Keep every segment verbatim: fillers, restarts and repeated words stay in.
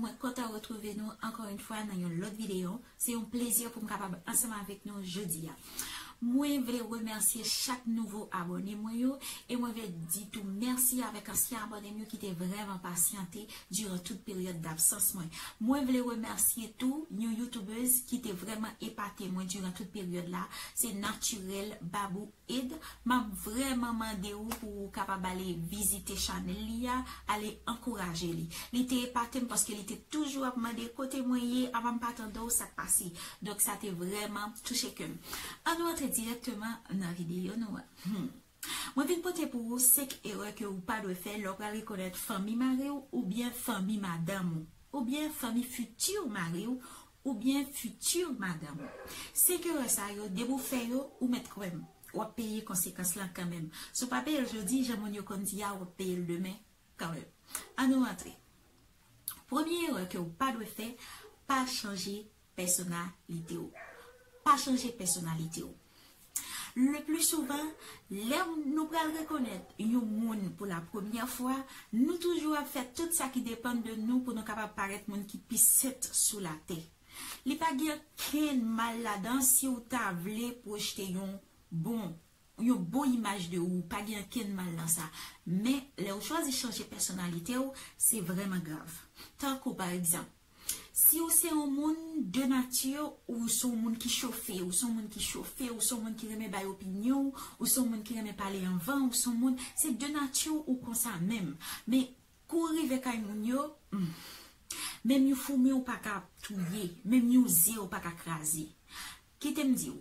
Mwen kontan retwouve nou ankò yon fwa nan yon lòt videyo. Se yon plezi pou m kapab ansanm avèk nou jodi a. Mwen vle remèsye chak nouvo abòne mwen yo e mwen vle di tou mèsi avèk ansyen abòne m yo ki te vrèman pasyante diran tout peryòd dabsans mwen. Mwen vle remèsye tou yon youtubèz ki te vrèman epate mwen diran tout peryòd la, se Naturel Babou Ed. M ap vrèman mande w pou w kapab ale vizite chanèl li a, ale ankouraje li. Li te epate m paske li te toujou ap mande kote mwen ye, apa m pa tande w, sa k pase. Donk sa te vrèman touche kè m. Ann nou antre dirèkteman nan videyo nou an. Hmm. Mwen vin pote pou ou senk erè ke ou pa dwe fè lè w pral rekonèt fanmi mari w oubyen fanmi madanm ou, oubyen fanmi fiti mari w, oubyen fiti madanm ou. Senk erè sa yo, depi w fè yo, ou mèt kwè m, w ap peye konsekans lan kanmenm. Si w pa peye l jodi, jan moun yo konn di a, w ap peye l demen kanmenm. Ann nou antre. Premye erè ke w pa dwe fè, pa chanje pèsonalite w. Pa chanje pèsonalite w. Le pli souvan, lè nou pral rekonèt yon moun pou la premyè fwa, nou toujou ap fè tout sa ki depann de nou pou nou kapab parèt moun ki pi sent sou latè. Li pa gen okenn mal ladan si w ta vle pwojte yon bon, yon bon imaj de ou, pa gen okenn mal nan sa. Men, lè w chwazi chanje pèsonalite w, se vrèman grav. Tankou, pa egzanp, si w se yon moun de nati, ou se yon moun ki chofe, ou se yon moun ki chofe, ou se yon moun ki renmen bay opinyon, ou se yon moun ki renmen pale anvan, ou se yon moun, se de nati ou konsa menm. Men, kou w rive kay moun yo, hmm, menm yon foumi ou pa ka touye, menm yon ze ou pa ka kraze. Kite m di w,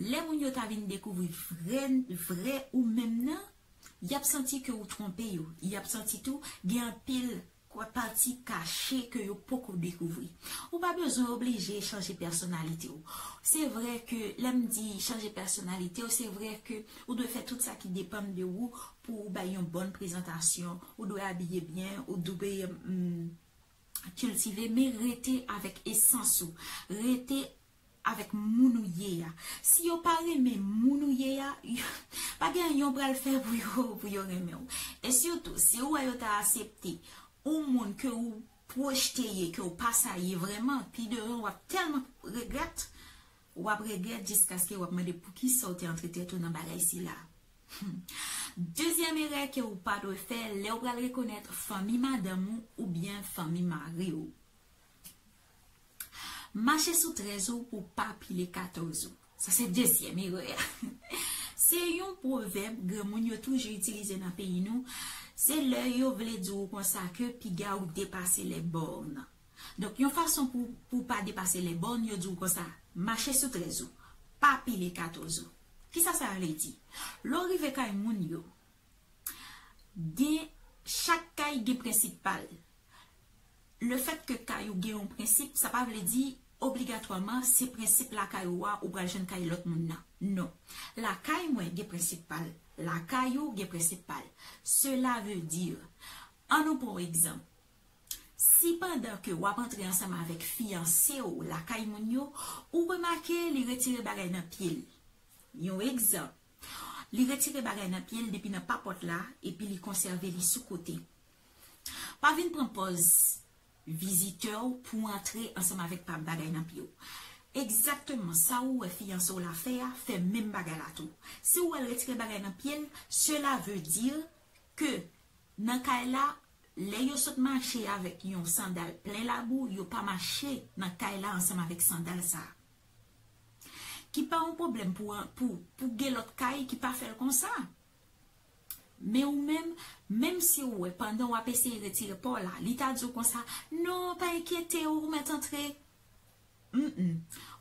lè moun yo ta vin dekouvri vrè, vrè ou menm nan, y ap santi ke ou twonpe yo. Y ap santi tou gen anpil kwa pati kache ke yo poko dekouvri. Ou pa bezwen oblije chanje pèsonalite w. Se vre ke lè m di chanje pèsonalite w, se vre ke ou dwe fè tout sa ki depann de ou pou ou bay yon bòn prezantasyon, ou dwe abiye byen, ou dwe, mm, kiltive, men rete avèk esans ou. Rete avèk moun ou ye a. Si yo pa renmen moun ou ye a, pa gen anyen w pral fè pou yo, pou yo renmen w. E sitou, si w wè yo ta aksepte yon moun ke ou pwojte ye, ke w pa sa ye vrèman, pi devan w ap tèlman regrèt, w ap regrèt jiskaske w ap mande poukisa w te antre tèt ou nan bagay sila. Hmm. Dezyèm erè ke ou pa dwe fè lè w pral rekonèt fanmi madanm ou oubyen fanmi mari w. Mache sou trèz ou pou w pa pile katòz ou. Sa se dezyèm erè a. Se yon pwovèb granmoun yo toujou itilize nan peyi nou. Se lè yo vle di w konsa ke piga ou depase les bornes. Donk, yon fason pou, pou w pa depase les bornes, yo di w konsa, mache sou trèz ou, pa pile katòz ou. Kisa sa vle di? Lè w rive kay moun yo, gen, chak kay gen prensip pa l. Lefètke kay ou gen yon prensip, sa pa vle di obligatwaman se prensip lakay ou a ou pral jwenn kay lòt moun nan. Non. Lakay mwen gen prensip pa l. Lakay ou gen prensip pa l. Cela veut dire, ann nou pran yon egzanp. Si pandan ke w ap antre ansanm avèk fiyanse w lakay moun yo, ou remake li retire bagay nan pye l. Yon egzanp, li retire bagay nan pye l depi nan papòt la epi li konsève li sou kote. Pa vin pran pòz vizitè w pou w antre ansanm avèk pa bagay nan pye w. Egzakteman sa ou wè fiyanse w la fè a, fè menm bagay la tou. Si w wè l retire bagay nan pye l, cela veut dire ke nan kay la, lè yo sot mache avèk yon sandal plen labou, yo pa mache nan kay la ansanm avèk sandal sa. Ki pa yon pwoblèm pou, pou, pou gen lòt kay ki pa fè l konsa. Men ou menm, menm si w wè pandan w ap eseye retire pa w la, li ta di w konsa, non, pa enkyete w, ou mèt antre. Mm, mm.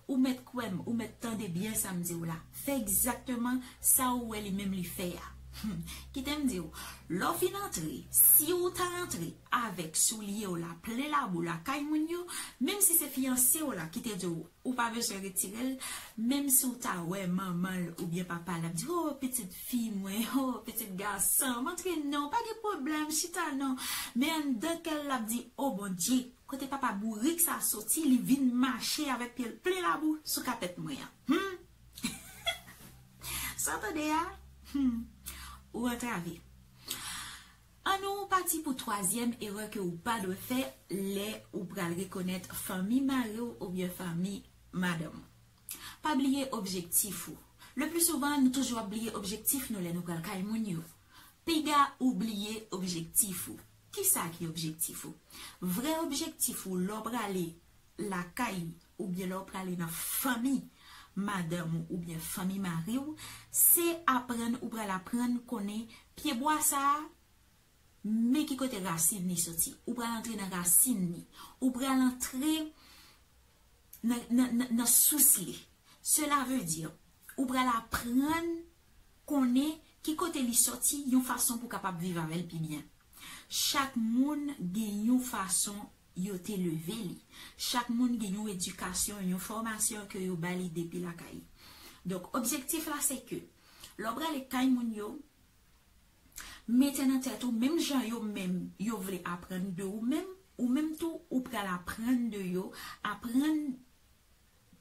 Ou mèt kwè m, ou mèt tande byen sa m di w la. Fè egzakteman sa ou wè li menm li fè a. Hmm. Kite m di w, lè w fin antre, si w ta rantre avèk soulye w la plen labou lakay moun yo, menm si se fiyanse w la ki te di w ou pa bezwen retire l, menm si w ta wè manman l oubyen papa l ap di, o, pitit fi mwen, o, pitit gason m, antre non, pa gen pwoblèm, chita non. Men anndan kè l l ap di, o Bondye, kote papa bourik sa soti, li vin mache avèk pye l plen labou sou kapèt mwen an. Hmm? Sa w tande a? Hmm. Ou antrave. Ann nou pati pou twazyèm erè ke ou pa dwe fè lè ou pral rekonèt fanmi mari w oubyen fanmi madanm ou. Pa bliye objektif ou. Le pli souvan, nou toujou ap bliye objektif nou lè nou pral kay moun yo. Piga ou bliye objektif ou. Kisa ki objektif ou? Vrè objektif ou lè w prale lakay oubyen lè w prale nan fanmi madanm ou oubyen fanmi mari w, se aprann ou pral aprann konnen pyebwa sa a, men ki kote rasin li soti. Ou pral antre nan rasin li. Ou pral antre nan, nan, nan, nan sous li. Cela veut dire, ou pral aprann konnen ki kote li soti yon fason pou kapab viv avè l pi byen. Chak moun gen yon fason yo te leve li. Chak moun gen yon edikasyon, yon fòmasyon ke yo ba li depi lakay. Donk, objektif la se ke lè w prale kay moun yo, mete nan tèt ou, menm jan yo menm, yo vle aprann de ou menm, ou menm tou, ou pral aprann de yo, aprann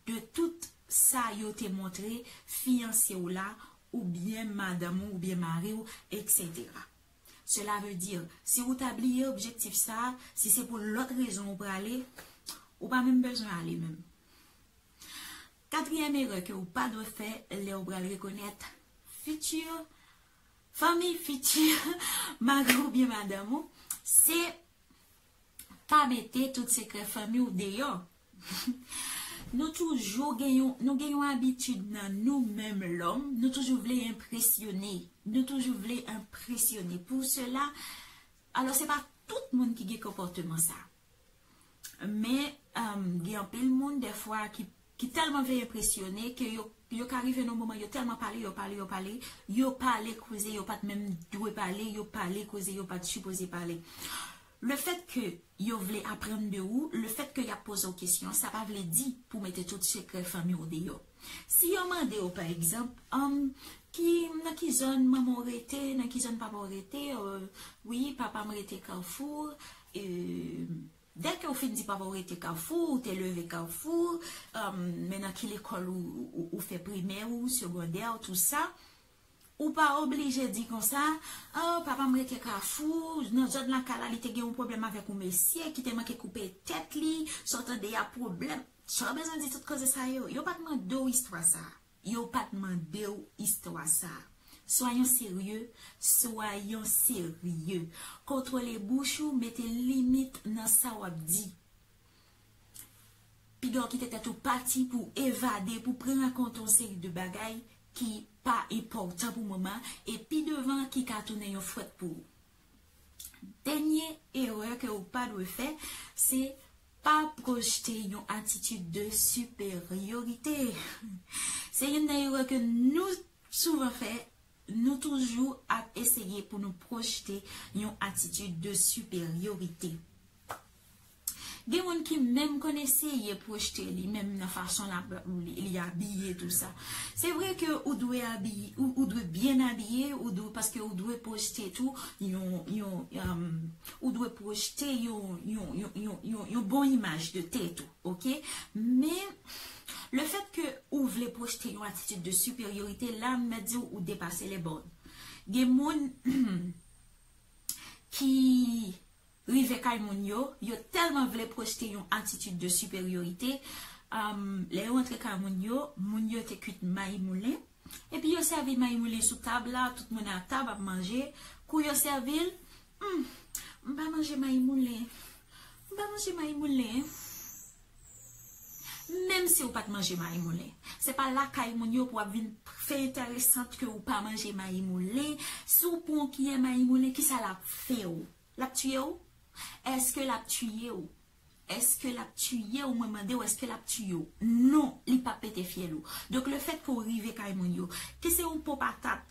de tout sa yo te montre fiyanse w la, oubyen madanm ou, oubyen mari w, et cetera. Cela veut dire, si ou ta bliye objektif sa a, si se pou lòt rezon ou prale, ou pa menm bezwen ale menm. Katriyèm erè ke ou pa dwe fè lè ou pral rekonèt fiti fanmi, fiti mari oubyen madanm ou, se pa mete tout sekrè fanmi w deyò. Nou toujou gen yon, nou gen yon abitid nan nou menm lòm, nou toujou vle enpresyone. Nou toujou vle enpresyone. Pou sela, alò se pa tout moun ki gen konpòteman sa. Men, um, gen anpil moun, dèfwa, ki, ki tèlman vle enpresyone ke yo, yo ka rive nan moman, yo tèlman pale, yo pale, yo pale, yo pale koze, yo pa t menm dwe pale, yo pale koze, yo pa t sipoze pale. Le fèt ke yo vle aprann de ou, le fèt ke y ap poze w kesyon, sa pa vle di pou mete tout sekrè fanmi w deyò. Si yo mande w, pa egzanp, um, ki, nan ki zòn manman w rete, nan ki zòn papa w rete, euh, wi, papa m rete Kafou, euh, dèke w fin di papa w rete Kafou, ou te leve Kafou, um, men nan ki lekòl ou, ou, ou fè primè ou, segondè ou, tou sa, ou pa oblije di konsa, oh, papa m rete Kafou, nan zòn lakay la, li te gen yon pwoblèm avèk yon mesye ki te manke koupe tèt li, sa w tande a pwoblèm. Sa w bezwen di tout koze sa yo? Yo pa t mande w istwa sa. Yo pa t mande w istwa sa. Soyons sérieux, soyons sérieux. Kontwole bouch ou, mete limit nan sa w ap di. Piga w kite tèt ou pati pou evade, pou pran rakonte yon seri de bagay ki pa enpòtan pou moman, e pi devan ki ka tounen yon fwèt pou ou. Dènye erè ke ou pa dwe fè, se pa pwojte yon atitid de siperyorite. Se youn nan erè ke nou souvan fè, nou toujou ap eseye pou nou pwojte yon atitid de siperyorite. Gen moun ki menm konn eseye pwojte li menm nan fason l ap, li, li abiye, tou sa. Se vre ke ou dwe abiye, ou, ou dwe byen abiye, ou dwe, paske ou dwe pwojte tou yon, yon, um, ou dwe pwojte yon, yon, yon, yon, yon, yon bon imaj de tèt ou, oke? Men, le fèt ke ou vle pwojte yon atitid de siperyorite, la, m mèt di w, ou depase les bornes. Gen moun ki rive kay moun yo, yo tèlman vle pwojte yon atitid de siperyorite, um, lè yo antre kay moun yo, moun yo te kwit mayi moulen, epi yo sèvi mayi moulen sou tab la, tout moun a tab ap manje, kou yo sèvi l, hmm, m pa manje mayi moulen, m pa manje mayi moulen. Menm si w pa t manje mayi moulen, se pa lakay moun yo pou w ap vin fè enteresant ke ou pa manje mayi moulen. Si w pran yon kiyè mayi moulen, kisa l ap fè w? L ap tiye w? Èske l ap tiye w? Èske l ap tiye w? Mwen mande w, èske l ap tiye w? Non, li p ap pete fyèl ou. Donk, le fèt ke w rive kay moun yo, ke se yon po patat,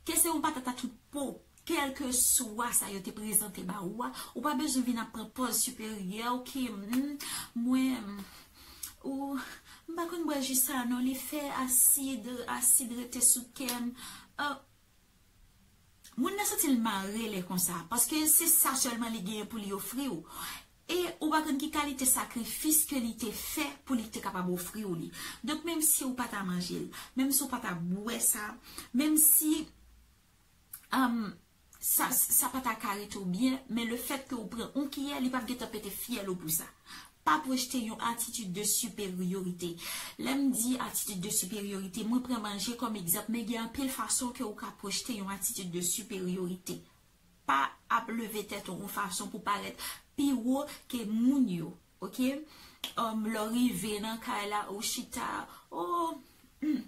ke se yon patat a tout po, kèlkeswa sa yo te prezante ba ou a, ou pa bezwen vin ap pran pòz siperyè, oke, hmm, mwen, hmm, ou, m pa konn bwè ji sa non, li fè asid, asid rete sou kè m. Ah, moun nan santi l mare lè konsa, paske se sa sèlman li genyen pou li ofri w. E ou pa konn ki kalite sakrifis ke li te fè pou li te kapab ofri w li. Donk, menm si ou pa ta manje l, menm si ou pa ta bwè sa, menm si, um, sa, sa pa ta ka rete w byen, men le fèt ke ou pran yon kiyè, li p ap gentan pete fyèl ou pou sa. Pa pwojte yon atitid de siperyorite. Lè m di atitid de siperyorite, mwen pran manje kòm egzanp, men gen anpil fason ke ou ka pwojte yon atitid de siperyorite. Pa ap leve tèt ou yon fason pou parèt pi wo ke moun yo, oke? Um, lè w rive nan kay la, ou chita, oh, hmm,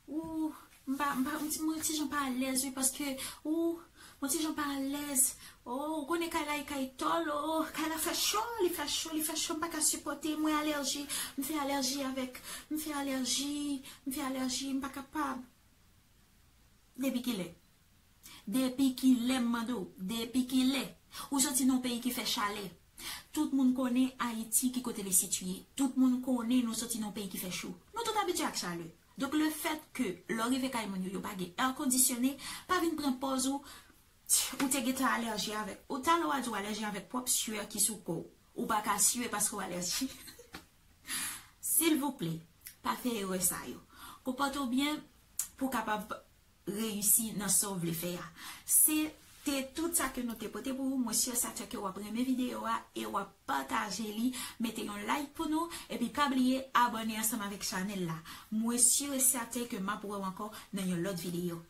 ou, m pa, m pa, m ti, mwen ti jan pa alèz, wi, paske, ou, mwen ti jan pa alèz. Oh, ou konnen kay la, e kay tòl, oh, kay la fè cho, li fè cho, li fè cho, m pa ka sipòte, mwen alèji, m fè alèji avèk, m fè alèji, m fè alèji, m pa kapab. Depi kilè? Depi kilè, m mande w? Depi kilè? Ou soti nan yon peyi ki fè chalè. Tout moun konnen Ayiti ki kote li sitiye. Tout moun konnen nou soti nan yon peyi ki fè cho. Nou tout abitye ak chalè. Donk, le fèt ke lè w rive kay moun yo, yo pa gen air conditionné, pa vin pran pòz ou, ou te gentan alèji avèk. Ou talè w a di w alèji avèk pwòp swè ki sou kò w. Ou pa ka swe paske w alèji. Silvouplè, pa fè erè sa yo. Konpòte w byen pou w kapab reyisi nan sa w vle fè a. Se te tout sa ke nou te pote pou ou. Mwen si e sèten ke w ap renmen videyo a e w ap pataje li, mete yon like pou nou, epi pa bliye abòne ansanm avèk chanèl la. Mwen si e sèten ke m ap wè w ankò nan yon lòt videyo.